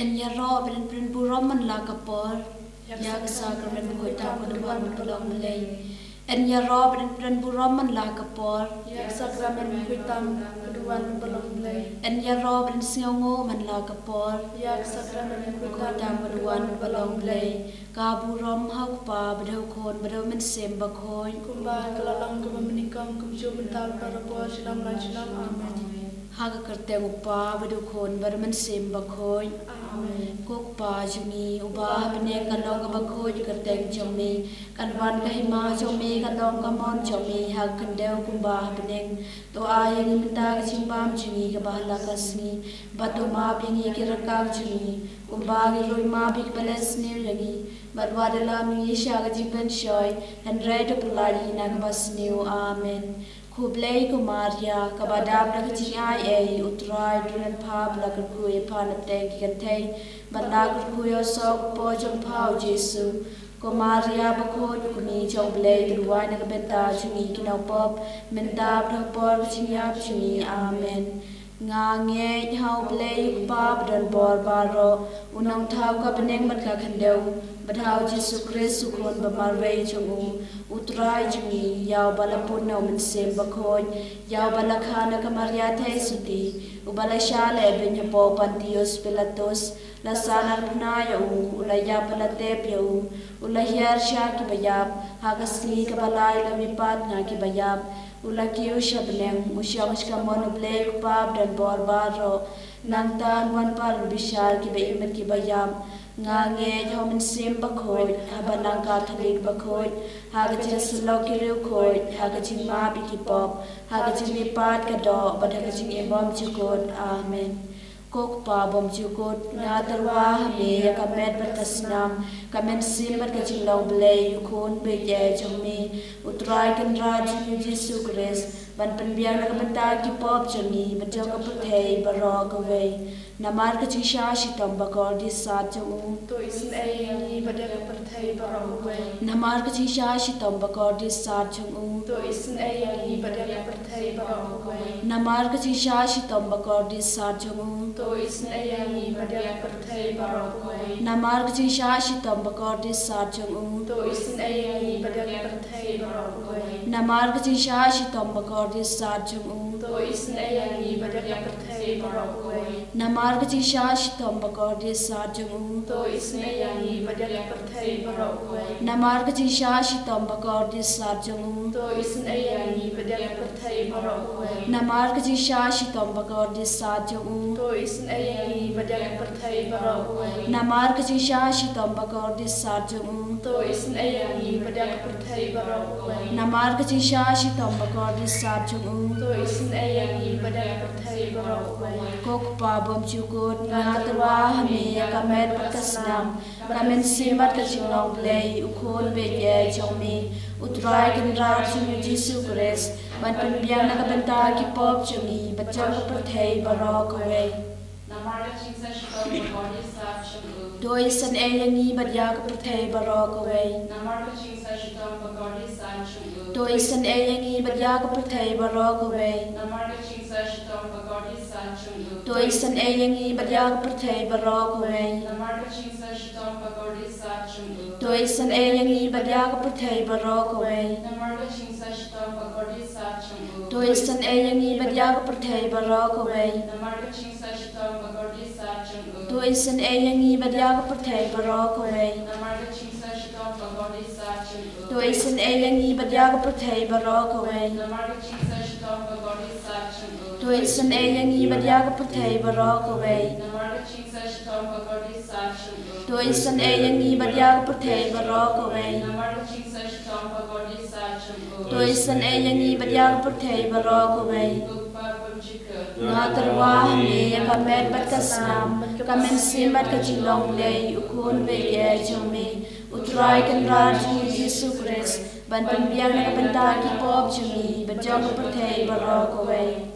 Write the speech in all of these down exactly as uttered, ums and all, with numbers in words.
Yn ïaroh bad yn pynburom man la ka por ïa ka sakramen bakhuid tam ka duwan bad ka long Blei. Yn ïaroh bad yn pynburom man la ka por ïa ka sakramen bakhuid tam ka duwan bad ka long Blei. Yn ïaroh bad yn sngewnguh man la ka por ïa ka sakramen bakhuid tam ka duwan bad ka long Blei. Ka burom ha u Kpa bad ha u Khun bad ha u Mynsiem Bakhuid. Kumba ka la long kaba mynnyngkong, kumjuh mynta bad barabor, junom la junom. Amen. Ha ka kyrteng u Kpa bad u Khun bad u Mynsiem Bakhuid. Amen. Ko Kpa jong ngi uba ha bneng, kan long kaba khuid ka kyrteng jong me, kan wan ka hima jong me, kan long ka mon jong me ha ka khyndew kumba ha bneng. To ai ïa ngi mynta ka jingbam jong ngi kaba ha la ka sngi, bad to map ïa ngi ki ryngkang jong ngi kumba ngi ruh ngi map ïa kiba leh sniew ïa ngi, bad wat ïalam ïa ngi sha ka jingpynshoi, hynrei to pyllait ïa ngi na kaba sniew. Amen. Khublei ko Maria, kaba dap da ka jingai ei, u Trai u don bad pha, ba la kyrkhu ïa pha na pdeng ki kynthei, bad la kyrkhu ïa u soh ka kpoh jong pha u Jisu. Ko Maria bakhuid, kmie jong u Blei, to duwai na ka bynta jong ngi ki nongpop, mynta bad ha ka por ka jingïap jong ngi. Amen. Nga ngeit ha u Blei u Kpa badonbor baroh, u nongthaw ka bneng bad ka khyndew, bad ha u Jisu Khrist u Khun bamarwei jong u, u Trai jong ngi, ïa uba la pun na u Mynsiem Bakhuid, ïa uba la kha na ka Maria Theisotti, uba la shah lehbeiñ hapoh Pontius Pilatus, la sahnarphna ïa u, u la ïap bad la tep ïa u, u la hiar sha kiba ïap, ha ka sngi kaba lai u la mihpat na kiba ïap, u la kiew sha bneng, u shong sha kamon u Blei u Kpa badonbor baroh. Nangta un wan pat un bishar kiba im bad kiba ïap. Nga ngeit ha u Mynsiem Bakhuid, ha Balang Katholik bakhuid, ha ka jingïasyllok ki riewkhuid, ha ka jingmap ïa ki pop, ha ka jingmihpat ka doh, bad ha ka jingim bymjukut. Amen. Ko Kpa bymjukut, nga tyrwa ha me ïa ka met bad ka snam, ka mynsiem bad ka jinglong Blei, u Khun beit ei jong me, u Trai Kynrad jong ngi u Jisu Khrist, ban pynbiang na ka bynta ki pop jong ngi bad jong ka pyrthei baroh kawei. Namar ka jingshah shitom bakordit sat jong u, to isynei ïa ngi bad ïa ka pyrthei baroh kawei. Namar ka jingshah shitom bakordit sat jong u, to isynei ïa ngi bad ïa ka pyrthei baroh kawei. Namar ka jingshah shitom bakordit sat jong u, to isynei ïa ngi bad ïa ka pyrthei baroh kawei. Namar ka jingshah shitom bakordit sat jong u, to isynei ïa ngi bad ïa ka pyrthei baroh kawei. Namar ka jingshah shitom bakordit sat jong u, to isynei ïa ngi bad ïa ka pyrthei baroh kawei. Namar ka jingshah shitom bakordit sat jong u, to isynei ïa ngi bad ïa ka pyrthei baroh kawei. Namar ka jingshah shitom bakordit sat jong u, to isynei ïa ngi bad ïa ka pyrthei baroh kawei. Namar ka jingshah shitom bakordit sat jong u, to isynei ïa ngi bad ïa ka pyrthei baroh kawei. Namar ka jingshah shitom bakordit sat jong u, to isynei ïa ngi bad ïa ka pyrthei baroh kawei. Namar ka jingshah shitom bakordit sat jong u, to isynei ïa ngi bad ïa ka pyrthei baroh kawei. Ko Kpa bymjukut, nga tyrwa ha me ïa ka met bad ka snam, ka mynsiem bad ka jinglong Blei, u Khun beit ei jong me, u Trai Kynrad jong ngi u Jisu Khrist, ban pynbiang na ka bynta ki pop jong ngi bad jong ka pyrthei baroh kawei. Namar ka jingshah shitom bakordit sat jong u, to isynei ïa ngi bad ïa ka pyrthei baroh kawei. Namar ka jingshah shitom bakordit sat jong u, to isynei ïa ngi bad ïa ka pyrthei baroh kawei. Namar ka jingshah shitom bakordit sat jong u, to isynei ïa ngi bad ïa ka pyrthei baroh kawei. Namar ka jingshah shitom bakordit sat jong u, to isynei ïa ngi bad ïa ka pyrthei baroh kawei. Namar ka jingshah shitom bakordit sat jong u, to isynei ïa ngi bad ïa ka pyrthei baroh kawei. Namar ka jingshah shitom bakordit sat jong u, to isynei ïa ngi bad ïa ka pyrthei baroh kawei. Namar ka jingshah shitom bakordit sat jong u, to isynei ïa ngi bad ïa ka pyrthei baroh kawei. Namar ka jingshah shitom bakordit sat jong u, to isynei ïa ngi bad ïa ka pyrthei baroh kawei. Namar ka jingshah shitom bakordit sat jong u, to isynei ïa ngi bad ïa ka pyrthei baroh kawei. Namar ka jingshah shitom bakordit sat jong u, to isynei ïa ngi bad ïa ka pyrthei baroh kawei. Ko Kpa bymjukut, nga tyrwa ha me ïa ka met bad ka snam, ka mynsiem bad ka jinglong Blei, u Khun beit ei jong me, u Trai Kynrad jong ngi u Jisu Khrist, ban pynbiang na ka bynta ki pop jong ngi bad jong ka pyrthei baroh kawei.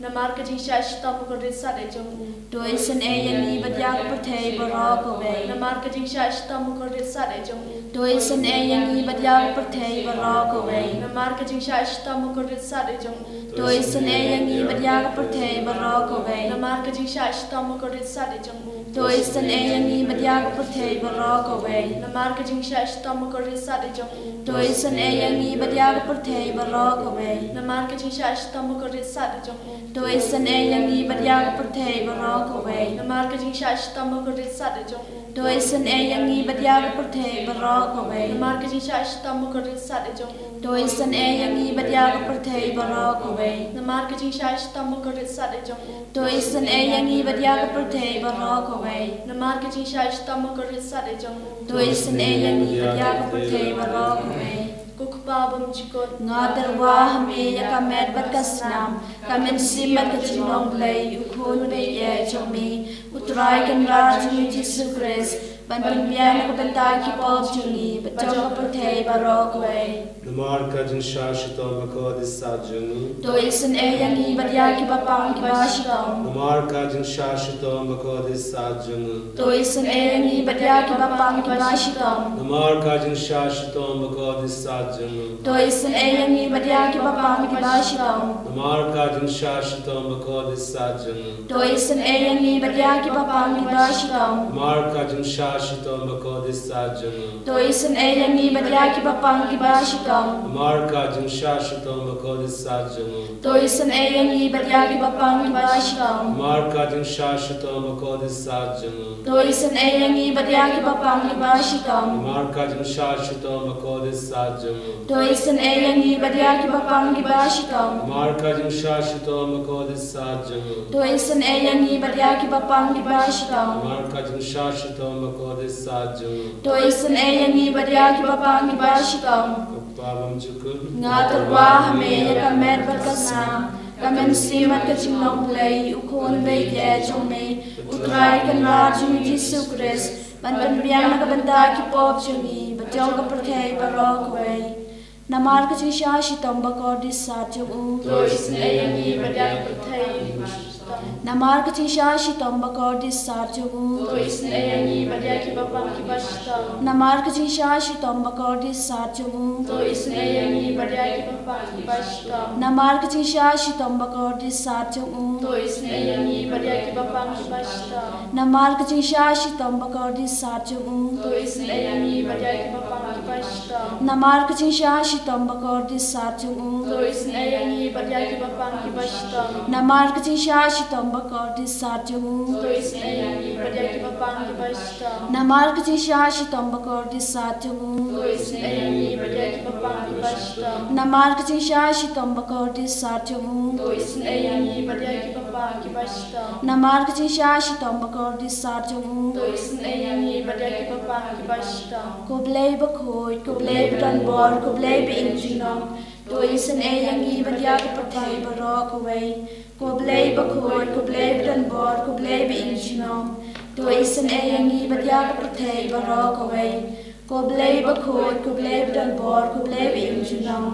Namar ka jingshah shitom bakordit sat ei jong u, to isynei ïa ngi bad ïa ka pyrthei baroh kawei. Namar ka jingshah shitom bakordit sat ei jong u, To isynei ïa ngi bad ïa ka pyrthei baroh kawei. Namar ka jingshah shitom bakordit sat ïa jong u. To isynei ïa ngi bad ïa ka pyrthei baroh kawei. Namar ka jingshah shitom bakordit sat ïa jong u. To isynei ïa ngi bad ïa ka pyrthei baroh kawei. Namar ka jingshah shitom bakordit sat ïa jong u. To isynei ïa ngi bad ïa ka pyrthei baroh kawei. Namar ka jingshah shitom bakordit sat ïa jong u. To isynei ïa ngi bad ïa ka pyrthei baroh kawei. Namar ka jingshah shitom bakordit sat ïa jong u. To isynei ïa ngi bad ïa ka pyrthei baroh kawei. Namar ka jingshah shitom bakordit sat ïa jong u. To isynei ïa ngi bad ïa ka pyrthei baroh kawei. Namar ka jingshah shitom bakordit sat ïa jong u. To isynei ïa ngi bad ïa ka pyrthei baroh kawei. Namar ka jingshah shitom bakordit sat ïa jong u. To isynei ïa ngi bad ïa ka pyrthei baroh kawei. Ko Kpa bymjukut. Nga tyrwa ha me ïa ka met bad ka snam, ka mynsiem bad ka jinglong Blei, u Khun beit eh jong me, u Trai Kynrad jong ngi Jisu Khrist, ban pynbiang na ka bynta ki pop jong ngi bad jong ka pyrthei baroh kawei. Namar ka jingshah shitom bakordit sat jong u. To isynei ïa ngi bad ïa kiba pang kiba shitom. Namar ka jingshah shitom bakordit sat jong u. To isynei ïa ngi bad ïa kiba pang kiba shitom. Namar ka jingshah shitom bakordit sat jong u. To isynei ïa ngi bad ïa kiba pang kiba shitom. Namar ka jingshah shitom bakordit sat jong u. To isynei ïa ngi bad ïa kiba pang kiba shitom. Namar ka jingshah shitom bakordit sat jong u. To isynei ïa ngi bad ïa kiba pang kiba shitom. Namar ka jingshah shitom bakordit sat jong u. To isynei ïa ngi bad ïa kiba pang kiba shitom. Namar ka jingshah shitom bakordit sat jong u. To isynei ïa ngi bad ïa kiba pang kiba shitom. Namar ka jingshah shitom bakordit sat jong u. To isynei ïa ngi bad ïa kiba pang kiba shitom. Namar ka jingshah shitom bakordit sat jong u. To isynei ïa ngi bad ïa kiba pang kiba shitom. Namar ka jingshah shitom bakordit sat jong u. To isynei ïa ngi bad ïa kiba pang kiba shitom. Ko Kpa bymjukut. Nga tyrwa ha me ïa ka met bad ka snam, ka mynsiem bad ka jinglong Blei, u Khun beit eh jong me, u Trai Kynrad jong ngi Jisu Khrist, ban pynbiang na ka bynta ki pop jong ngi bad jong ka pyrthei baroh kawei. Namar ka jingshah shitom bakordit sat jong u. To isynei ïa ngi bad ïa ka pyrthei. Namar ka jingshah shitom bakordit sat jong u. To isynei ïa ngi bad ïa kiba pang kiba shitom. Namar ka jingshah shitom bakordit sat jong u. To isynei ïa ngi bad ïa kiba pang kiba shitom. Namar ka jingshah shitom bakordit sat jong u. To isynei ïa ngi bad ïa kiba pang kiba shitom. Namar ka jingshah shitom bakordit sat jong u. To isynei ïa ngi bad ïa kiba pang kiba shitom. Namar ka jingshah shitom bakordit sat jong u. To isynei ïa ngi bad ïa kiba pang kiba shitom. Namar ka jingshah shitom bakordit sat jong u. To isynei ïa ngi bad ïa kiba pang kiba shitom. Namar ka jingshah shitom bakordit sat jong u. To isynei ïa ngi bad ïa kiba pang kiba shitom. Namar ka jingshah shitom bakordit sat jong u. To isynei ïa ngi bad ïa kiba pang kiba shitom. Namar ka jingshah shitom bakordit sat jong u. To isynei ïa ngi bad ïa kiba pang kiba shitom. Ko Blei bakhuid, ko Blei badonbor, ko Blei ba im junom. To isynei ïa ngi bad ïa ka pyrthei baroh kawei. Ko Blei bakhuid, ko Blei badonbor, ko Blei ba im junom. To isynei ïa ngi bad ïa ka pyrthei baroh kawei. Ko Blei bakhuid, ko Blei badonbor, ko Blei ba im junom.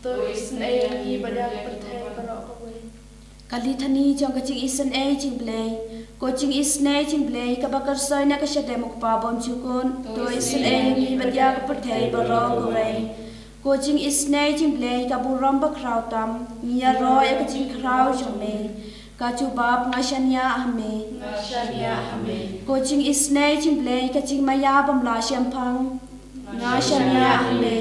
To isynei ïa ngi bad ïa ka pyrthei baroh kawei. Ka Lithani jong ka jingisynei jong u Blei. Ko jingisynei jong u Blei kaba kyrsoi na ka shadem u Kpa bymjukut. To isynei ïa ngi bad ïa ka pyrthei baroh kawei. Ko jingisynei jong u Blei ka burom bakhraw tam. Ngi ïaroh ïa ka jingkhraw jong me. Ka jubab, nga shaniah ha me. Nga shaniah ha me. Ko jingisynei jong u Blei ka jingmaïa bym lah shemphang. Nga shaniah ha me.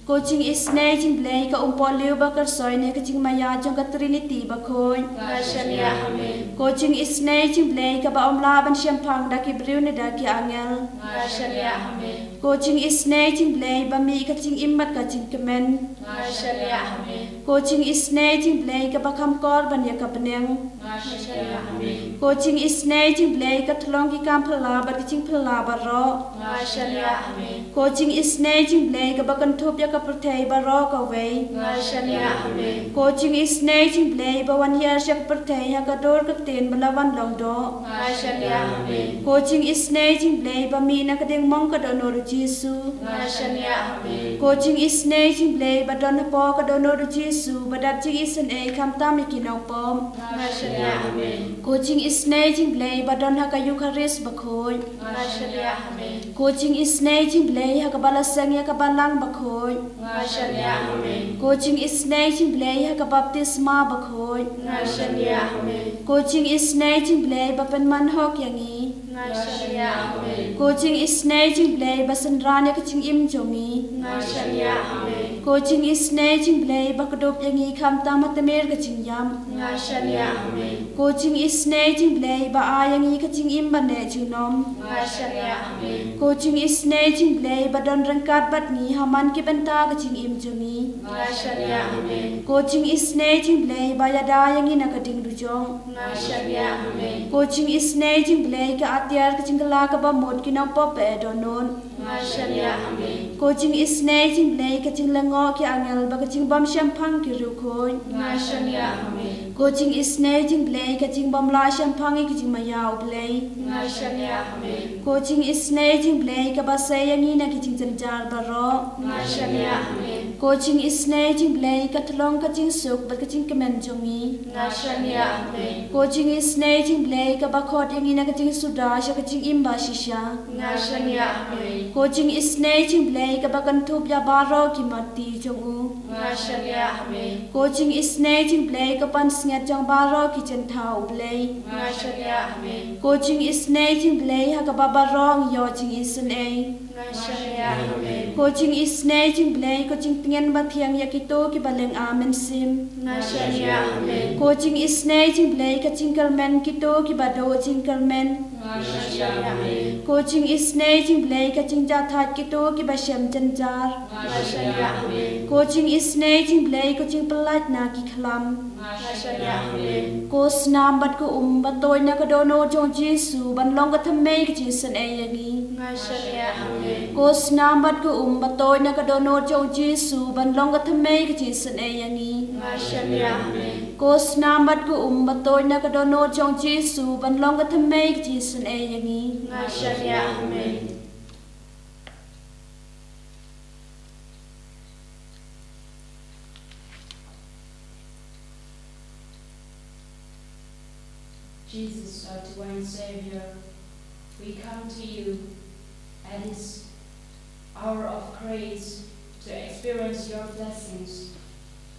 Ko jingisynei jong u Blei ka umpohliew ba kyrsoi na ka jingmaïa jong ka Trinity bakhuid. Nga shaniah ha me. Ko jingisynei jong u Blei kaba ym lah ban shemphang da ki briew ne da ki angel. Nga shaniah ha me. Ko jingisynei jong u Blei ba mih ka jingim bad ka jingkmen. Nga shaniah ha me. Ko jingisynei jong u Blei kaba kham kor ban ïa ka bneng. Nga shaniah ha me. Ko jingisynei jong u Blei ka thlong ki kam phylla bad ki jingphylla baroh. Nga shaniah ha me. Ko jingisynei jong u Blei kaba kynthup ïa ka pyrthei baroh kawei. Nga shaniah ha me. Ko jingisynei jong u Blei ba wan hiar sha ka pyrthei ha ka dur ka ktien ba la wan long doh. Nga shaniah ha me. Ko jingisynei jong u Blei ba mih na ka diengmong ka dohnud u Jisu. Nga shaniah ha me. Ko jingisynei jong u Blei ba don hapoh ka dohnud u Jisu ba dat jingisynei khamtam ïa ki nongpop. Nga shaniah ha me. Ko jingisynei jong u Blei ba don ha ka Eukharist bakhuid. Nga shaniah ha me. Ko jingisynei jong u Blei Blei ha kaba la seng ïa ka Balang Bakhuid. Nga shaniah ha me. Ko jingisynei jong Blei ha ka baptisma bakhuid. Nga shaniah ha me. Ko jingisynei jong Blei ba pynman hok ïa ngi. Nga shaniah ha me. Ko jingisynei jong Blei ba synran ïa ka jingim jong ngi. Nga shaniah ha me. Ko jingisynei jong Blei ba kdup ïa ngi khamtam ha tmier ka jingïap. Nga shaniah ha me. Ko jingisynei jong Blei ba ai ïa ngi ka jingim ba neh junom. Nga shaniah ha me. Ko jingisynei jong Blei ba don ryngkat bad ngi ha man ki bynta ka jingim jong ngi. Nga shaniah ha me. Ko jingisynei jong Blei ba ïada ïa ngi na ka ding dujok. Nga shaniah ha me. Ko jingisynei jong Blei ka atiar ka jingkylla kaba mut ki nongpop ba eh dohnud. Nga shaniah ha me. Ko jingisynei jong Blei ka jinglyngngoh ki angel bad ka jingbym shemphang ki riewkhuid. Nga shaniah ha me. Ko jingisynei jong Blei ka jingbym lah shemphang ïa ka jingmaïa U Blei. Nga shaniah ha me. Ko jingisynei jong Blei kaba sei ïa ngi na ki jingjynjar baroh. Nga shaniah ha me. Ko jingisynei jong Blei ka tyllong ka jingsuk bad ka jingkmen jong ngi. Nga shaniah ha me. Ko jingisynei jong Blei kaba khot ïa ngi na ka jingsuda sha ka jingim ba shisha. Nga shaniah ha me. Ko jingisynei jong Blei kaba kynthup ïa baroh ki marti jong u. Nga shaniah ha me. Ko jingisynei jong Blei ka pansngiat jong baroh ki jingthaw U Blei. Nga shaniah ha me. Ko jingisynei jong Blei ha kaba baroh ngi ïoh jingisynei. Nga shaniah ha me. Ko jingisynei jong Blei ko jingtngen ba thiang ïa kito kiba lynga mynsiem. Nga shaniah ha me. Ko jingisynei jong Blei ka jingkyrmen kito kiba duh jingkyrmen. Nga shaniah ha me. Ko jingisynei jong Blei ka jingjahthait kito kiba shem jynjar. Nga shaniah ha me. Ko jingisynei jong Blei ko jingpyllait na ki khlam. Nga shaniah ha me. Ko snam bad ko um ba tuid na ka dohnud jong U Jisu ban long ka thymmei ka jingisynei ïa ngi. Nga shaniah ha me. Ko snam bad ko um ba tuid na ka dohnud jong U Jisu ban long ka thymmei ka jingisynei ïa ngi. Nga shaniah ha me. Ko snam bad ko um ba tuid na ka dohnud jong U Jisu ban long ka thymmei ka jingisynei ïa ngi. Nga shaniah ha me. Jesus, our divine Savior, we come to you at this hour of grace to experience your blessings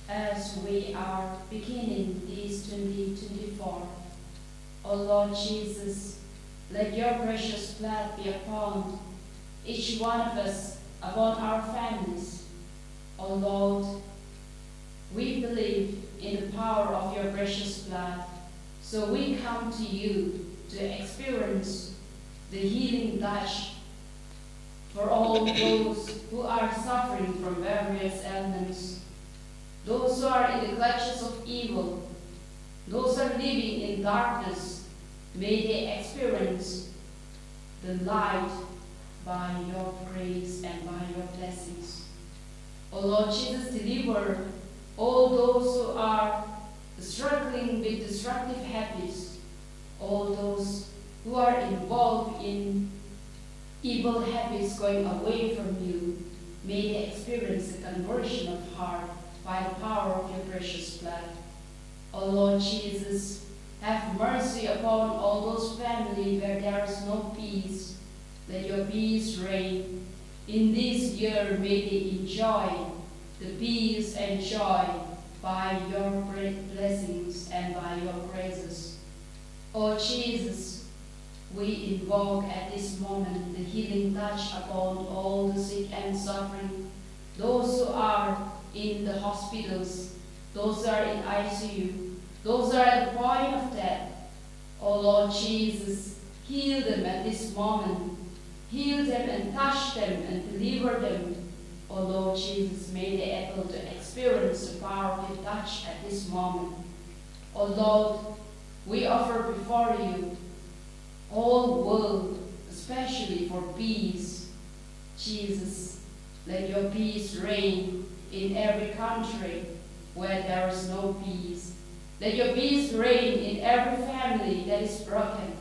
as we are beginning this twenty twenty-four. O Lord Jesus, let your precious blood be upon each one of us, upon our families. O Lord, we believe in the power of your precious blood, so we come to you to experience the healing touch for all those who are suffering from various ailments, those who are in the clutches of evil, those who are living in darkness, may they experience the light by your grace and by your blessings. O Lord Jesus, deliver all those who are struggling with destructive habits, all those who are involved in evil habits going away from you, may they experience the conversion of heart by the power of your precious blood. O Lord Jesus, have mercy upon all those families where there is no peace. Let your peace reign. In this year, may they enjoy the peace and joy by your great blessings and by your praises. O Jesus, we invoke at this moment the healing touch upon all the sick and suffering, those who are in the hospitals, those who are in I C U, those who are at the point of death. O Lord Jesus, heal them at this moment. Heal them and touch them and deliver them. O Lord Jesus, may they able to experience the power of your touch at this moment. O Lord, we offer before you whole world, especially for peace. Jesus, let your peace reign in every country where there is no peace. Let your peace reign in every family that is broken.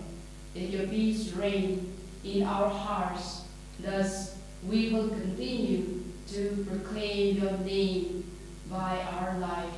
Let your peace reign in our hearts. Thus, we will continue to proclaim your name by our life.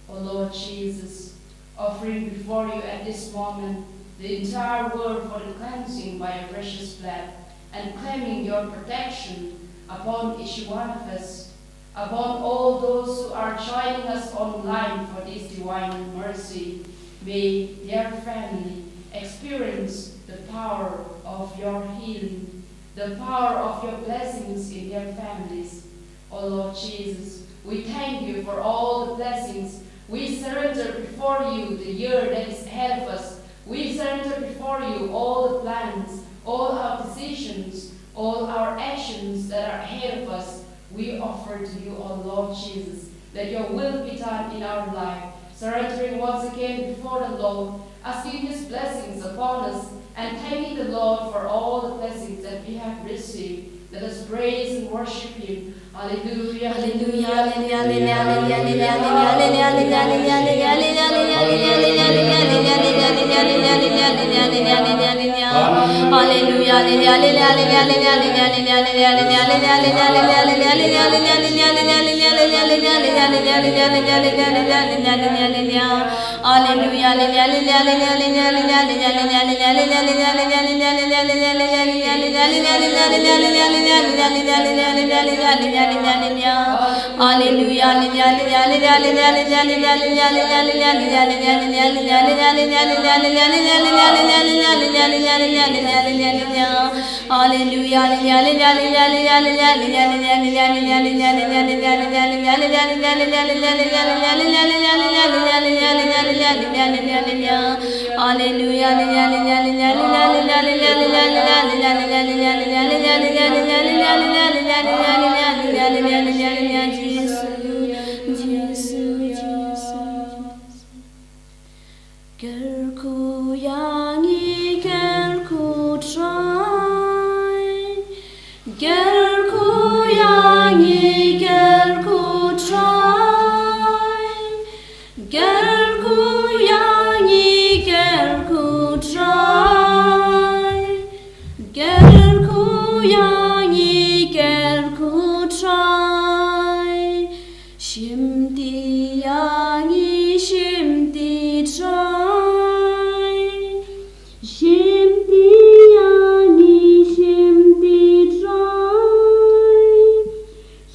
O Lord Jesus, offering before you at this moment the entire world for the cleansing by your precious blood and claiming your protection upon each one of us, upon all those who are joining us online for this divine mercy. May their family experience the power of your healing, the power of your blessings in their families. Oh Lord Jesus, we thank you for all the blessings. We surrender before you the year that is ahead of us. We surrender before you all the plans, all our decisions, all our actions that are ahead of us. We offer to you, oh Lord Jesus, that your will be done in our life. Surrendering once again before the Lord, asking his blessings upon us, and thanking the Lord for all the blessings that we have received. Let us praise and worship him. Hallelujah, hallelujah, hallelujah, hallelujah, hallelujah. Kyrkhu ïa ngi, kyrkhu Trai. Kyrkhu ïa ngi, kyrkhu Trai. Kyrkhu ïa ngi, kyrkhu Trai. Kyrkhu ïa ngi, kyrkhu Trai. Shimti ïa ngi, shimti Trai. Shimti ïa ngi, shimti Trai.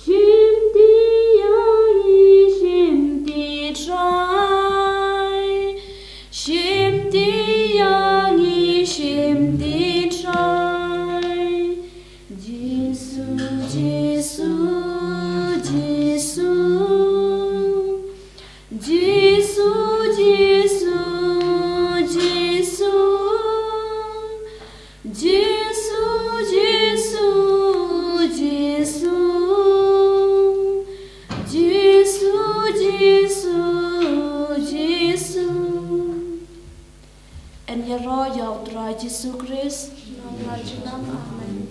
Shimti ïa ngi, shimti Trai. Shimti ïa ngi, shimti Trai. Jisu, Jisu, Jisu. Jisu, Jisu, Jisu. Jisu, Jisu, Jisu. Jisu, Jisu, Jisu. Yn ïaroh ïa U Trai Jisu Khrist. Nongpynim, amen.